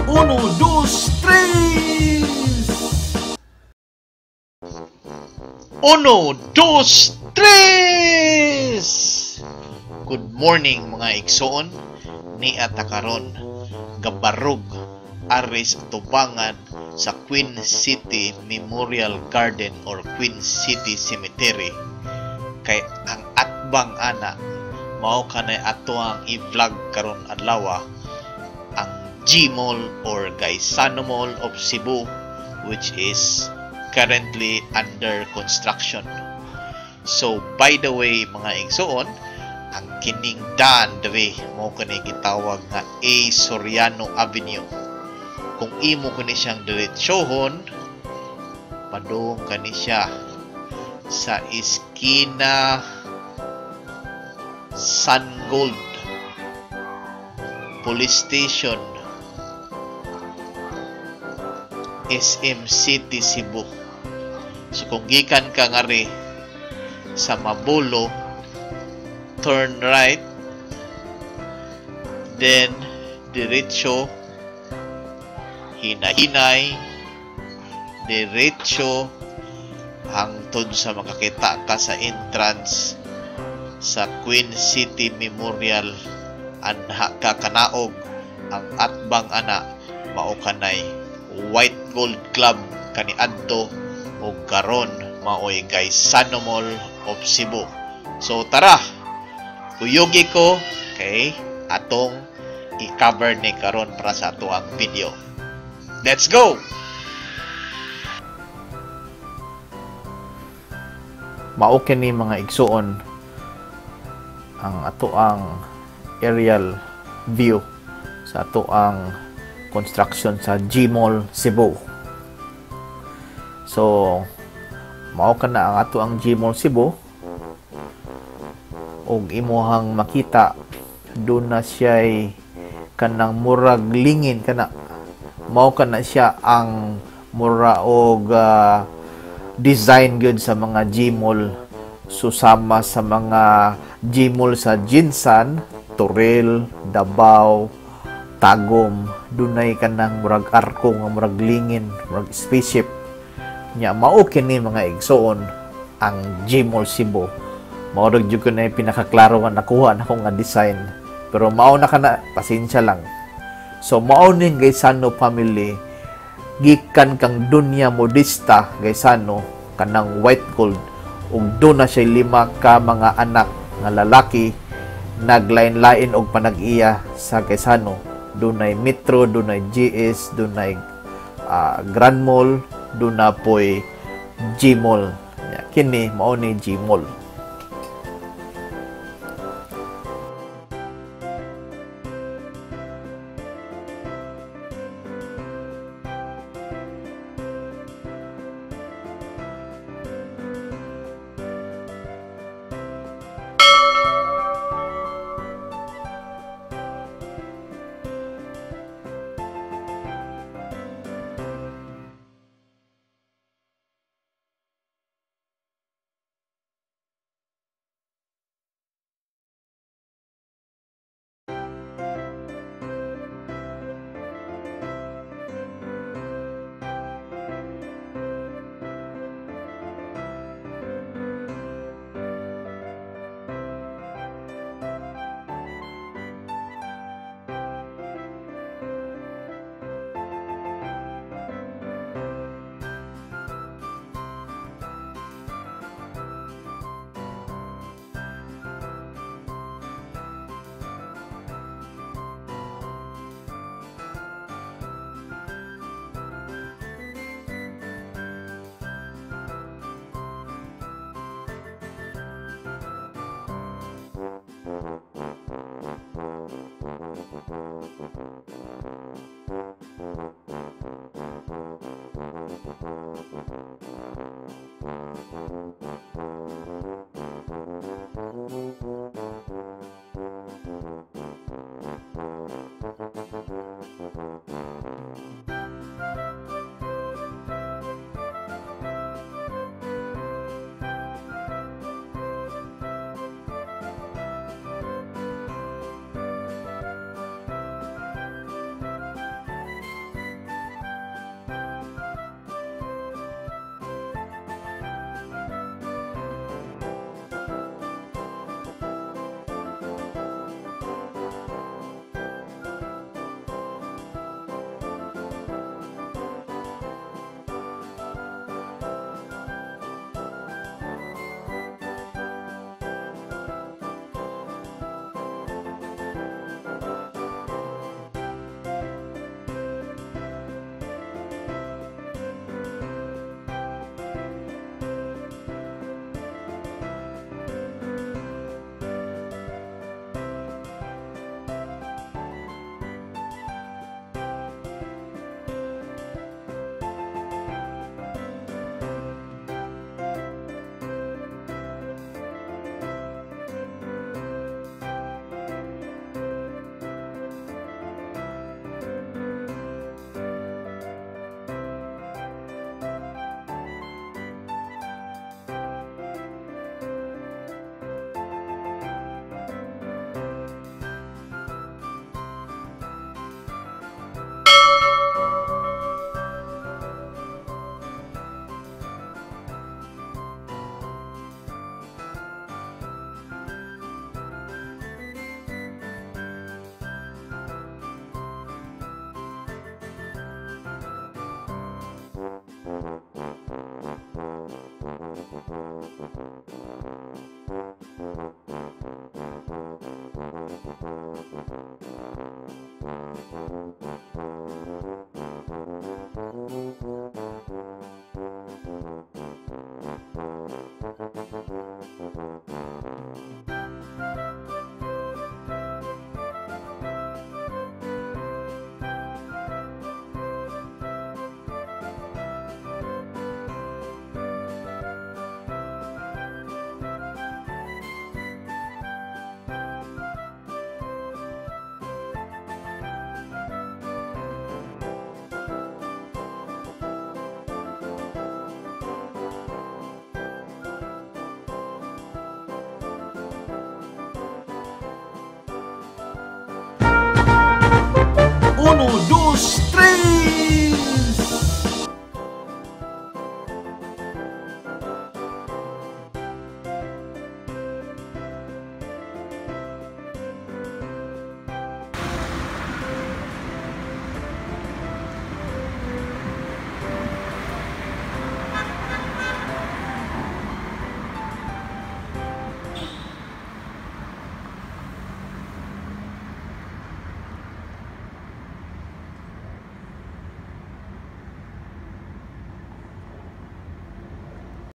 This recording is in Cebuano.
Uno, dos, tres! Uno, dos, tres! Good morning, mga igsoon. Ni atakaron gabarog aris tubangan sa Queen City Memorial Garden or Queen City Cemetery. Kay ang atbang ana mao kanay ato ang i-vlog karon adlaw, ang G Mall or Gaisano Mall of Cebu, which is currently under construction. So by the way, mga igsoon, ang kining daan diri mao kani gitawag nga A. Soriano Avenue. Kung imo kani siyang diretsohon, padung kani siya sa iskina Sun Gold Police Station, SM City Cebu. So kung gikan ka ngari sa Mabolo, turn right, then diretso, hinay-hinay, diretso hangtod sa makakita ka sa entrance sa Queen City Memorial. Anha ka kanaog ang atbang ana mao kanay White Gold Club kaniadto, ug karon maoy Gaisano Mall of Cebu. So tara, kuyugi ko kay atong i-cover ni karon para sa ato ang video. Let's go! Mao kini, mga igsuon, ang ato ang aerial view sa ato ang construction sa G Mall Cebu. So mao kana ang ato ang G Mall Cebu, ug imuhang makita doon na siya'y kanang murag lingin kana. Mao kana siya ang mura og design gyud sa mga G Mall. Susama sa mga G Mall sa GenSan, Toril, Davao, Tagum, dunay kanang murag arko nga murag lingin, murag spaceship. Nya mao kini, mga igsoon, ang G Mall Cebu. Mao ra jud ko na pinakaklaro nga nakuha nako nga design. Pero mao na kana, pasensya lang. So mao ning Gaisano family gikan kang Dunya Modista Gaisano, kanang White Gold, ug doon na siya lima ka mga anak nga lalaki naglain-lain og panag-iya sa Gaisano. Dunay Metro, dunay GS, dunay Grand Mall, duna poy G Mall. Kini mao ni G Mall.